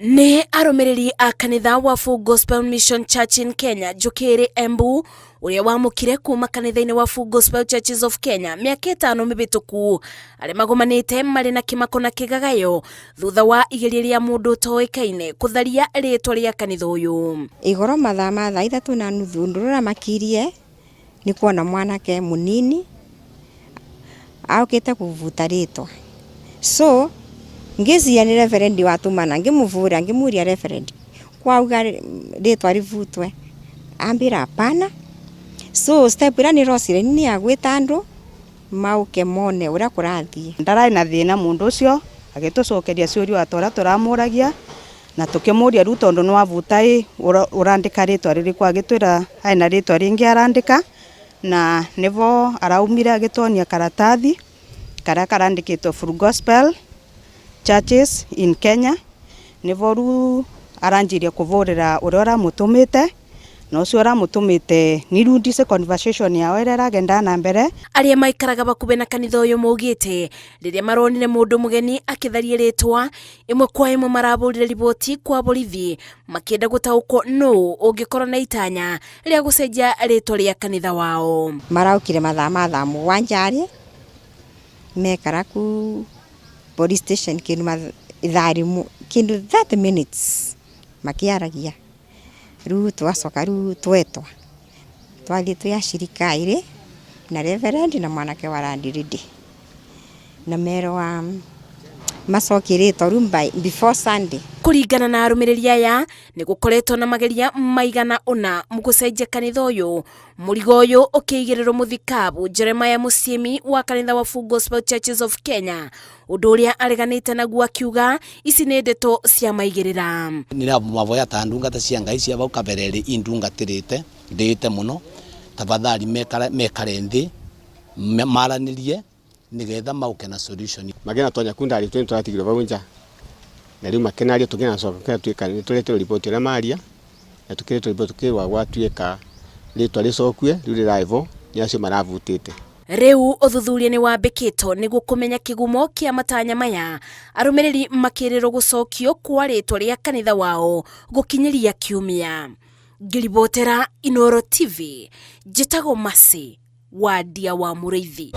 Nĩ arũmĩrĩri a kanitha wa Full Gospel Mission Church in Kenya Njũkĩrĩ Embu ũrĩa wamũkire kuma kanitha-inĩ wa Full Gospel Churches of Kenya mĩaka ĩtano mĩhĩtũku arĩa magomanĩte marĩ na kĩmako na kĩgagayo thutha wa igeria rĩa mũndũ ũtoĩkaine kũtharia rĩtwa rĩa kanitha ũyũ. Igoro mathaa ma thaa 3:30 ndũrora makirie nĩ kuona mwanake mũnini aũkĩte kũbuta rĩtwa. So ngĩciria nĩ reverend watũmana ngĩmũbũra ngĩmũria reverend kwauga rĩtwa rĩbutwe, ambĩra hapana. So step ĩrĩa nĩrocire nĩ ya gwĩta andũ maũke mone ũrĩa kũrathiĩ. Ndararĩ na thĩna mũndũ ũcio agĩtũcokeria ciũria o ta ũrĩa tũramũragia na tũkĩmũria rĩu tondũ nĩ wabuta ĩ ũrandĩka rĩtwa rĩrĩkũ, agĩtwĩra hena rĩtwa rĩngĩ arandĩka na nĩvo araumire agĩtuonia karatathi karĩa karandĩkĩtwo Full Gospel Churches in Kenya, nĩvo rĩu aranjirie kũbũrĩra ũrĩa ũramũtũmĩte na ũcio ũramũtũmĩte nĩ conversation yao ĩrĩa ĩragenda na mbere. Arĩa maikaraga bakuhĩ na kanitha ũyũ maugĩte rĩrĩa maronire mũndũ mũgeni akĩtharia rĩtwa ĩmwe kwa ĩmwe marabũrire riboti kwa borithi makĩenda gũtaũkwo nũ ũngĩkorwo na itanya rĩa gũcenjia rĩtwa rĩa kanitha wao. Maraũkire mathaa ma thaa 7 rĩ mekara ku police station kĩndũ ithaa rĩmwe kĩndũ 30 minutes makĩaragia. Rĩu twacoka rĩu twetwa twathiĩ twĩ acirika erĩ na reverend na mwanake wa landlady na merwa macokie rĩtwa rĩu by before Sunday. Kũringana na arũmĩrĩri aya nĩ gũkoretwo na mageria maigana ũna gũcenjia kanitha ũyũ, mũrigo ũyũ ũkĩigĩrĩrwo mũthikabu Jeremiah Musyimi wa kanitha wa Full Gospel Churches of Kenya, ũndũ ũrĩa areganĩte naguo akiuga ici nĩ ndeto cia maigĩrĩra. Nĩ mavoya ta ndungata cia Ngai cia vau kabere rĩ indungatĩrĩte ndĩte mũno, tafadhali mekare nthĩ maranĩrie nigetha mauke na solution. Magena tonya kundari twĩ tũratigirwo vau nja na rĩu makĩnaria tũkĩnacoka kĩratuĩka nĩ tũretwo riboti ũrĩa maria na tũkĩretwo riboti tũkĩrwo gwatuĩka rĩtwa rĩcokue rĩu rĩrarĩ vo nĩ acio maravutĩte. Rĩu ũthuthuria nĩ wambĩkĩtwo nĩguo kũmenya kĩgumo kĩa matanya maya, arũmĩrĩri makĩrĩrwo gũcokio kwa rĩtwa rĩa kanitha wao gũkinyĩria kiumia. Ngĩribotera Inooro TV, njĩtagwo Mercy Wandia wa Mũrĩithi.